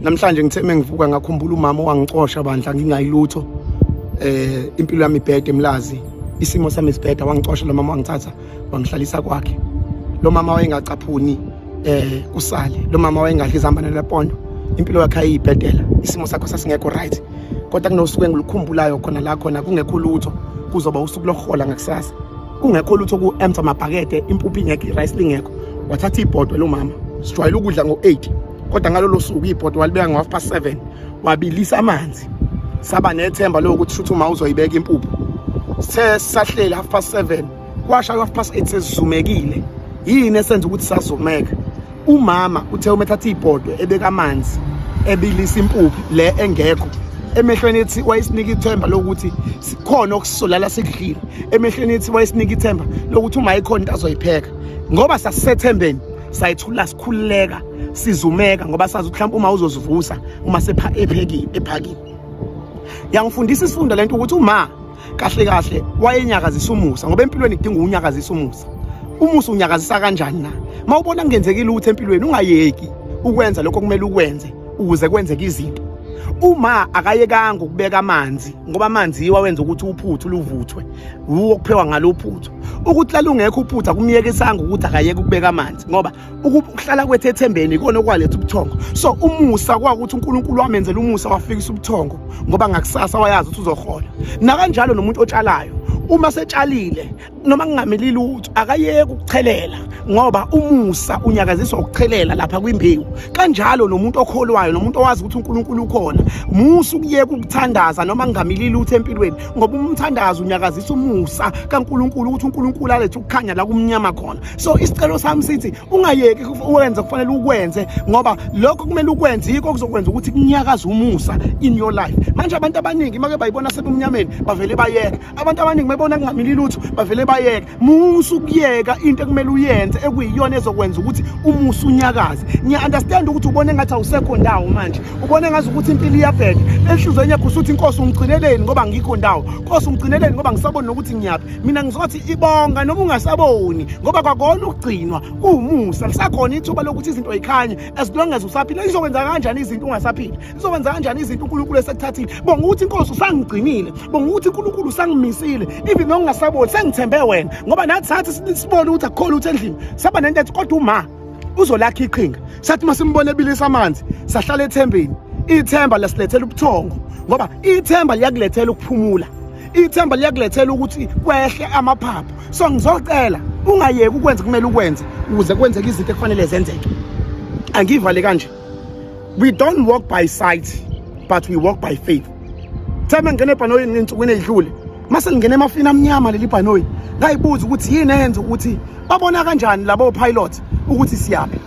Namhlanje ngithe mengivuka ngakhumbula umama owangicosha bandla ngingayilutho. Impilo yami ibhede emlazi. Isimo sami sibheda, wangicosha lo mama, wangithatha wangihlalisa kwakhe. Lo mama wayengacaphuni kusale. Lo mama wayengadli izambane lepondo. Impilo yakhe ayibhedela. Isimo sakho sasingekho right. Kodwa kunosuku engilukhumbulayo khona la khona kungekho lutho, kuzoba usuku lokuhola ngakusasa. Kungekho lutho, ku-empty amabhakede, impuphu ingekho, i-rice lingekho. Wathatha ibhodwe lo mama. Sijwayele ukudla ngo-8, kodwa ngalolo suku ibhodwe walibeka ngo-7:30, wabilisa amanzi. Saba nethemba lokuthi shuthi uma uzoyibeka impuphu. Sithe sisahleli 7:30, kwasha 8:30, sesizumekile. Yini esenza ukuthi sazumeka? Umama uthe uma ethatha ibhodwe, ebeka amanzi, ebilisa impuphu le engekho, emehlweni ethi wayesinika ithemba lokuthi sikhona okusolala sikudlile. Emehlweni ethi wayesinika ithemba lokuthi uma ikhona into azoyipheka, ngoba sasisethembeni, sayithula, sikhululeka, sizumeka, ngoba sazi ukuthi mhlawumbe uma uzozivusa uma sepha ephekile ephakile. Yangifundisa isifundo lento ukuthi uma kahle kahle wayenyakazisa umusa, ngoba empilweni kudinga unyakazisa umusa. Umusa unyakazisa kanjani na? Mawubona kungenzekile ukuthi empilweni ungayeki ukwenza lokho kumele ukwenze ukuze kwenzeke izinto. Uma akayekanga ukubeka amanzi, ngoba amanzi yiwo awenza ukuthi uphuthu luvuthwe, wuwo okuphekwa ngalo uphuthu. Ukuthi lalungekho uphuthu akumyekisanga ukuthi akayeke ukubeka amanzi, ngoba ukuhlala kwethu ethembeni ikona okwaletha ubuthongo. So umusa kwakuthi uNkulunkulu wamenzela umusa, wafikisa ubuthongo, ngoba ngakusasa wayazi ukuthi uzohola. Nakanjalo nomuntu otshalayo, uma setshalile noma kungamili lutho, akayeke ukuchelela, ngoba umusa unyakaziswa ukuchelela lapha kwimbewu. Kanjalo nomuntu okholwayo, nomuntu owazi ukuthi uNkulunkulu ukhona, musa ukuyeka ukuthandaza noma kungamili lutho empilweni, ngoba umthandazo unyakazisa umusa kaNkulunkulu, ukuthi uNkulunkulu alethe ukukhanya la kumnyama khona. So isicelo sami sithi ungayeki uwenze kufanele ukwenze, ngoba lokho kumele ukwenze yikho okuzokwenza ukuthi kunyakaze umusa in your life. Manje abantu abaningi make bayibona sebumnyameni, bavele bayeka. Abantu abaningi bebona kungamili lutho, bavele bayeka. Musa ukuyeka into ekumele uyenze, ekuyiyona ezokwenza ukuthi umusa unyakaze. Ngiya-understand ukuthi ubone engathi awusekho ndawo manje, ubone ngazi ukuthi impilo iyabheda enhlizweni yakho, usuthi, "Inkosi, ungigcineleni ngoba ngikho ndawo? Nkosi, ungigcineleni ngoba ngisaboni nokuthi ngiyaphi?" Mina ngizothi ibonga noma ungasaboni, ngoba kwakona ukugcinwa kuwumusa. Lisakhona ithuba lokuthi izinto yikhanye as long as usaphila. Izokwenza kanjani izinto ungasaphila? Izokwenza kanjani izinto uNkulunkulu esekuthathile? Bonga ukuthi inkosi usangigcinile, bonga ukuthi uNkulunkulu usangimisile even noma ungasaboni. Sengithembe wena, ngoba nathi sathi sibone ukuthi akukho lutho endlini, saba nento ethi kodwa uma uzolakha iqhinga. Sathi masimbone ebilisa amanzi, sahlala ethembeni. Ithemba lasilethela ubuthongo, ngoba ithemba liyakulethela ukuphumula, ithemba liyakulethela ukuthi kwehle amaphaphu. So ngizocela ungayeki ukwenza kumele ukwenze ukuze kwenzeke izinto ekufanele zenzeke. Angivale kanje: we don't walk by sight, but we walk by faith. Thema ngene ebhanoyini ngey'nsukwini ey'dlule, mase ngingena emafini amnyama leli bhanoyi, ngayibuza ukuthi yini eyenza ukuthi babona kanjani labo pilot ukuthi siyaphi.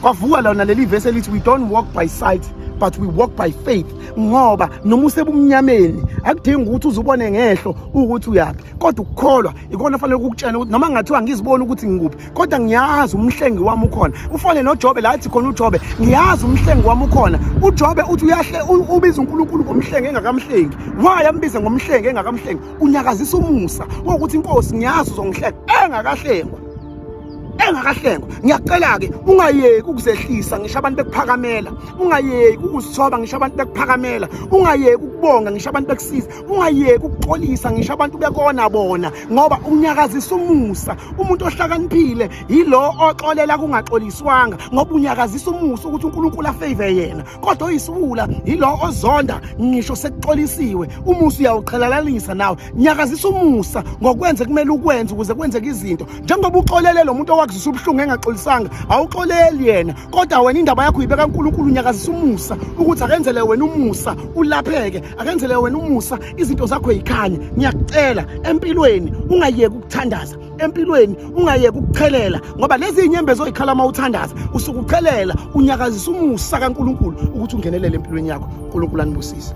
Kwavuka lona leli vesi elithi we don't walk by sight, but we walk by faith, ngoba noma usebumnyameni akudingi ukuthi uzubone ngehlo ukuthi uyaphi, kodwa ukukholwa ikona fanele ukukutshela ukuthi noma ngathiwa ngizibona ukuthi ngikuphi, kodwa ngiyazi umhlengi wami ukhona. Ufane noJobe la athi khona uJobe, "Ngiyazi umhlengi wami ukhona." UJobe uthi uyahle ubiza uNkulunkulu ngomhlengi engakamhlengi. Why ambize ngomhlengi engakamhlengi? Unyakazisa umusa wokuthi, "Inkosi, ngiyazi uzongihlenga," engakahlengwa, engakahlengwa. Ngiyacela-ke ungayeki ukuzehlisa ngisho abantu bekuphakamela, ungayeki ukuzithoba ngisho abantu bekuphakamela, ungayeki ukubonga ngisho abantu bekusiza, ungayeki ukuxolisa ngisho abantu bekona bona, ngoba unyakazisa umusa. Umuntu ohlakaniphile yilo oxolela kungaxoliswanga, ngoba unyakazisa umusa ukuthi uNkulunkulu a-favor yena, kodwa oyisiwula yilo ozonda ngisho sekuxolisiwe. Umusa uyawuqhelalanisa nawe. Nyakazisa umusa ngokwenza kumele ukwenze ukuze kwenzeke izinto. Njengoba uxolele lo muntu owakuzisa ubuhlungu engaxolisanga, awuxoleli yena, kodwa wena indaba yakho uyibeka uNkulunkulu. Unyakazisa umusa ukuthi akenzele wena umusa ulapheke, akenzele wena umusa izinto zakho yikhanye. Ngiyakucela, empilweni ungayeki ukuthandaza, empilweni ungayeki ukuchelela, ngoba lezi inyembezi oyikhala uma uthandaza, usuke uchelela, unyakazisa umusa kaNkulunkulu ukuthi ungenelele empilweni yakho. uNkulunkulu anibusise.